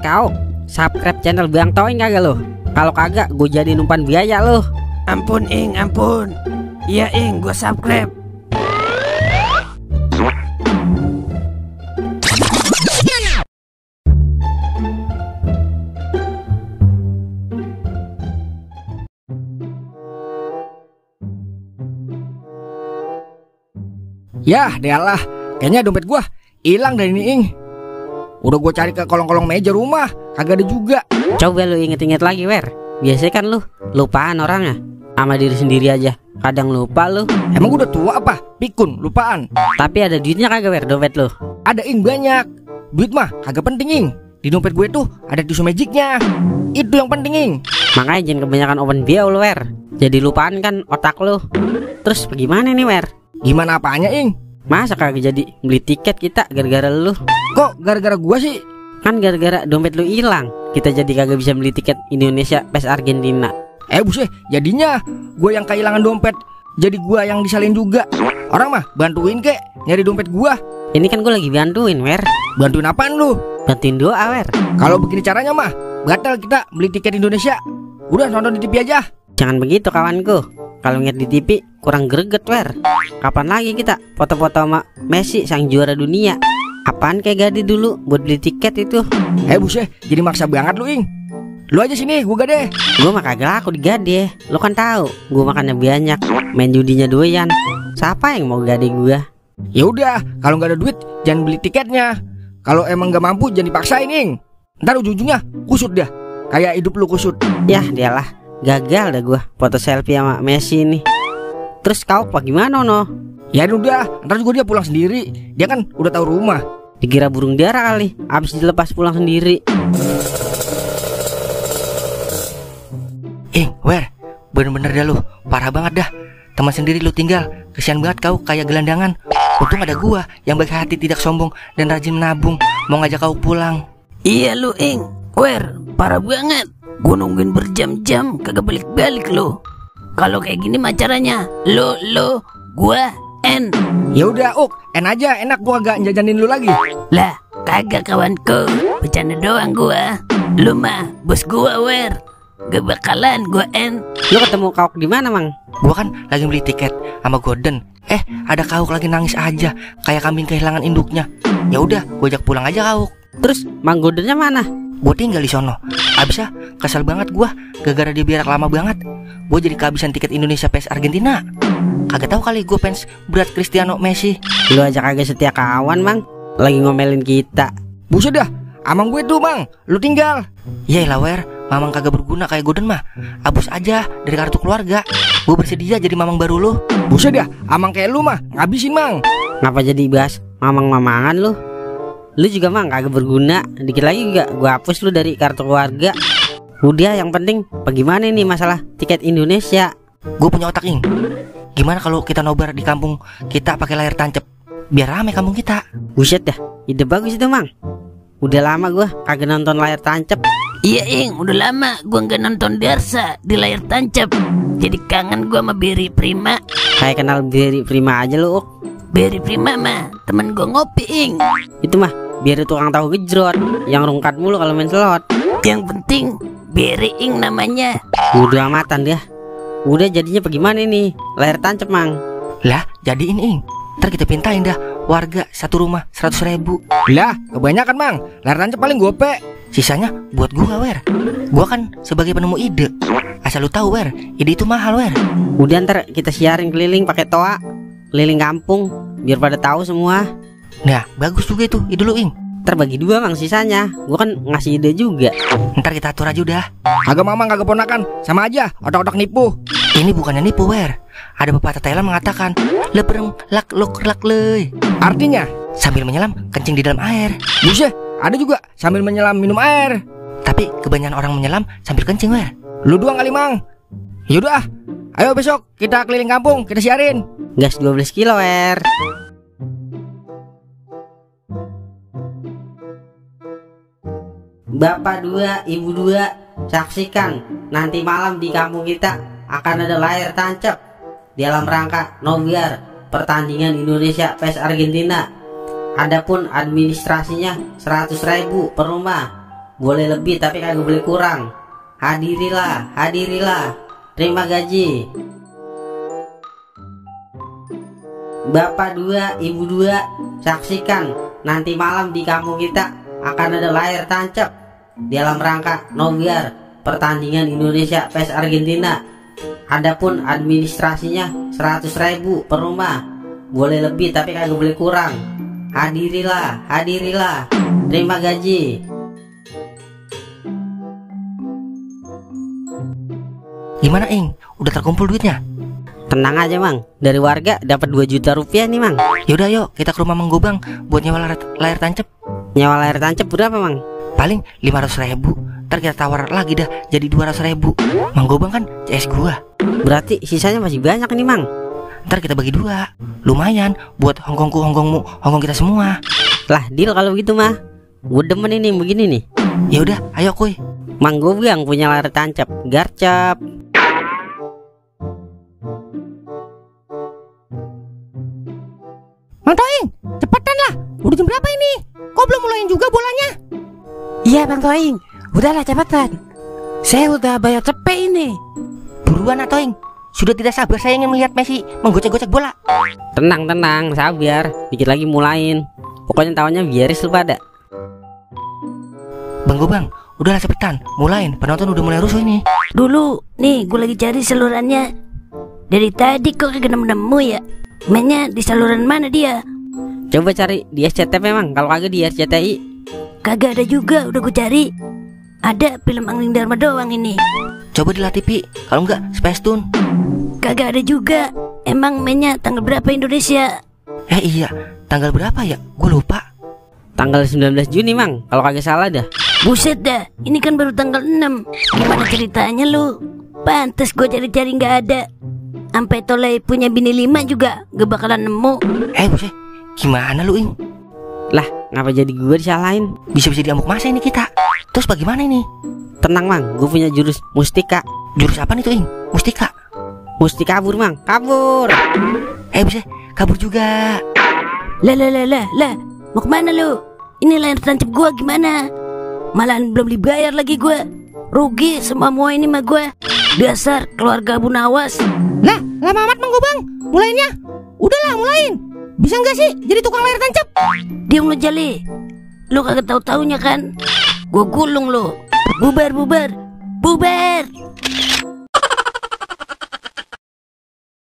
Kau subscribe channel Bang Toing kagak lo? Kalau kagak gue jadi umpan biaya lo. Ampun Ing, ampun. Iya Ing, gue subscribe. Yah, dealah, kayaknya dompet gua hilang dari ini, Ing. Udah gua cari ke kolong-kolong meja rumah, kagak ada juga. Coba lu inget-inget lagi, Wer. Biasanya kan lu lupaan orangnya, sama diri sendiri aja. Kadang lupa lu. Emang gua udah tua apa? Pikun, lupaan. Tapi ada duitnya kagak, Wer, dompet lu? Ada, Ing, banyak. Duit mah kagak penting, Ing. Di dompet gue tuh ada tisu magicnya. Itu yang penting, Ing. Makanya jangan kebanyakan open bio lu, Wer. Jadi lupaan kan otak lu. Terus bagaimana nih, Wer? Gimana apanya, Ing? Masa kagak jadi beli tiket kita gara-gara lu? Kok gara-gara gua sih? Kan gara-gara dompet lu hilang, kita jadi kagak bisa beli tiket Indonesia PES Argentina. Buset, jadinya gua yang kehilangan dompet, jadi gua yang disalin juga. Orang mah bantuin kek nyari dompet gua. Ini kan gua lagi bantuin, Wer. Bantuin apaan lu? Bantuin doa, Wer. Kalau begini caranya mah batal kita beli tiket Indonesia. Udah nonton di TV aja. Jangan begitu kawanku. Kalau ngeliat di TV kurang greget, Wer. Kapan lagi kita foto-foto sama Messi sang juara dunia? Apaan kayak Gade dulu buat beli tiket itu? Buset, jadi maksa banget lu, Ing. Lu aja sini, gua Gade. Gua mah kagak laku di Gade. Lu kan tahu, gua makannya banyak, main judinya doyan. Siapa yang mau Gade gua? Ya udah, kalau nggak ada duit jangan beli tiketnya. Kalau emang nggak mampu jangan dipaksain, Ing. Ntar ujung-ujungnya kusut dah. Kayak hidup lu kusut. Yah, dialah. Gagal dah gua foto selfie sama Messi nih. Terus kau apa gimana, no? Ya udah, ntar juga dia pulang sendiri. Dia kan udah tahu rumah. Dikira burung dara kali, abis dilepas pulang sendiri. Wer, bener-bener dah lu, parah banget dah. Teman sendiri lu tinggal, kesian banget kau kayak gelandangan. Untung ada gua yang baik hati, tidak sombong dan rajin menabung, mau ngajak kau pulang. Iya lu Ing, Wer, parah banget. Gue nungguin berjam-jam kagak balik-balik lo. Kalau kayak gini mah caranya lo, gua, N. Ya udah, N aja, enak gua agak jajanin lu lagi. Lah, kagak kawanku, bercanda doang gua. Lu mah bos gua, Wer. Gak bakalan gua N. Lu ketemu Kauk di mana, Mang? Gua kan lagi beli tiket sama Gordon. Ada Kauk lagi nangis aja, kayak kambing kehilangan induknya. Ya udah, gua ajak pulang aja Kauk. Terus Mang Gordonnya mana? Gue tinggal di sono. Abisnya kesel banget gue gara-gara dia berak lama banget. Gue jadi kehabisan tiket Indonesia PES Argentina. Kagak tahu kali gue fans berat Cristiano Messi. Lu aja kagak setia kawan, Mang. Lagi ngomelin kita. Buset dah, amang gue tuh, Mang. Lu tinggal. Yaelah, Wer, mamang kagak berguna kayak Gordon mah. Abus aja dari kartu keluarga. Gue bersedia jadi mamang baru lu. Buset dah, amang kayak lu mah ngabisin, Mang. Ngapa jadi bahas mamang-mamangan lu? Lu juga, Mang, kagak berguna. Dikit lagi juga gua hapus lu dari kartu keluarga. Udah, yang penting bagaimana nih masalah tiket Indonesia. Gue punya otak, Ing. Gimana kalau kita nobar di kampung kita pakai layar tancap, biar rame kampung kita. Buset dah, ide bagus itu, Mang. Udah lama gua kagak nonton layar tancap. Iya Ing, udah lama gua nggak nonton Darsa di layar tancap. Jadi kangen gua sama Berry Prima. Kayak kenal Berry Prima aja lu, Berry Prima mah temen gua ngopi, Ing. Itu mah biar tukang tahu gejrot yang rungkat mulu kalau main slot. Yang penting Berry, Ing namanya. Udah amatan dia. Udah jadinya bagaimana nih layar tancap, Mang? Lah jadiin, Ing. Ntar kita pintain dah warga satu rumah 100.000. Lah kebanyakan, Mang. Layar tancap paling gope. Sisanya buat gua, Wer. Gua kan sebagai penemu ide. Asal lu tahu, Wer, ide itu mahal, Wer. Udah ntar kita siarin keliling pakai toa, keliling kampung biar pada tahu semua. Nah, bagus juga itu ide lu, Ing. Ntar bagi dua, Mang, sisanya. Gua kan ngasih ide juga. Ntar kita atur aja udah. Kagak mamang, kagak ponakan, sama aja otak-otak nipu. Ini bukannya nipu, Wer. Ada pepatah Thailand mengatakan lepereng lak lok lak ley. Artinya sambil menyelam kencing di dalam air. Buset, ada juga sambil menyelam minum air. Tapi kebanyakan orang menyelam sambil kencing, Wer. Lu doang kali, Mang. Yaudah, ayo besok kita keliling kampung, kita siarin. Gas 12 kilo, Wer. Bapak 2, Ibu 2, saksikan nanti malam di kampung kita akan ada layar tancap dalam rangka nobar pertandingan Indonesia PES Argentina. Adapun administrasinya 100.000 per rumah. boleh lebih tapi kagak boleh kurang. Hadirilah, hadirilah, terima gaji. Bapak 2, Ibu 2, saksikan nanti malam di kampung kita akan ada layar tancap dalam rangka nobar pertandingan Indonesia vs Argentina. Adapun administrasinya 100.000 per rumah, boleh lebih tapi kagak boleh kurang. Hadirilah, hadirilah, terima gaji. Gimana Ing? Udah terkumpul duitnya? Tenang aja Mang, dari warga dapat 2 juta rupiah nih Mang. Yaudah yuk kita ke rumah Mang Gobang buat nyewa layar tancap. Nyawa layar tancap berapa Mang? Paling 500.000. Ntar kita tawar lagi dah jadi 200.000. Mang Gobang kan CS gua. Berarti sisanya masih banyak nih Mang. Ntar kita bagi 2. Lumayan buat Hongkongku, Hongkongmu, Hongkong kita semua. Lah deal kalau gitu mah. Gue demen ini begini nih. Yaudah ayo kuy. Mang Gobang punya layar tancap, garcap. Mang Toing, cepetan lah. Udah jam berapa ini? Kok belum mulain juga bolanya? Iya Bang Toing, udahlah cepetan. Saya udah bayar cepet ini. Buruan Toing. Sudah tidak sabar saya ingin melihat Messi menggocek-gocek bola. Tenang, tenang, sabar. Dikit lagi mulain. Pokoknya tahunya biaris lu pada. Bang Gobang, udahlah cepetan, mulain. Penonton udah mulai rusuh ini. Dulu, nih gue lagi cari salurannya. Dari tadi kok kagak nemu ya. Mainnya di saluran mana dia? Coba cari di SCTV Mang, kalau kagak di RCTI. Kagak ada juga, udah gue cari. Ada film Angling Dharma doang ini. Coba di La TV, kalau enggak Space Tune. Kagak ada juga. Emang mainnya tanggal berapa Indonesia? Iya, tanggal berapa ya? Gue lupa. Tanggal 19 Juni Mang, kalau kagak salah dah. Buset dah, ini kan baru tanggal 6. Gimana ceritanya lu? Pantes gue cari-cari gak ada. Sampai Toleh punya bini 5 juga gak bakalan nemu. Buset, gimana lu Ing? Lah, ngapa jadi gue disalahin? Bisa-bisa diamuk masa ini kita. Terus bagaimana ini? Tenang Mang, gue punya jurus mustika. Jurus apa nih tuh Ing? Mustika? Musti kabur Mang, kabur. Buset, kabur juga. Lah, mau kemana lu? Ini layar tancap gua gimana? Malahan belum dibayar lagi gua. Rugi semua ini mah gua. Dasar keluarga Abu Nawas. Lah, lama amat Mang Gobang. Mulainnya. Udahlah, mulain. Bisa nggak sih jadi tukang layar tancap? Diam lu Jali. Lu kagak tahu-taunya kan? Gua gulung lu. Bubar.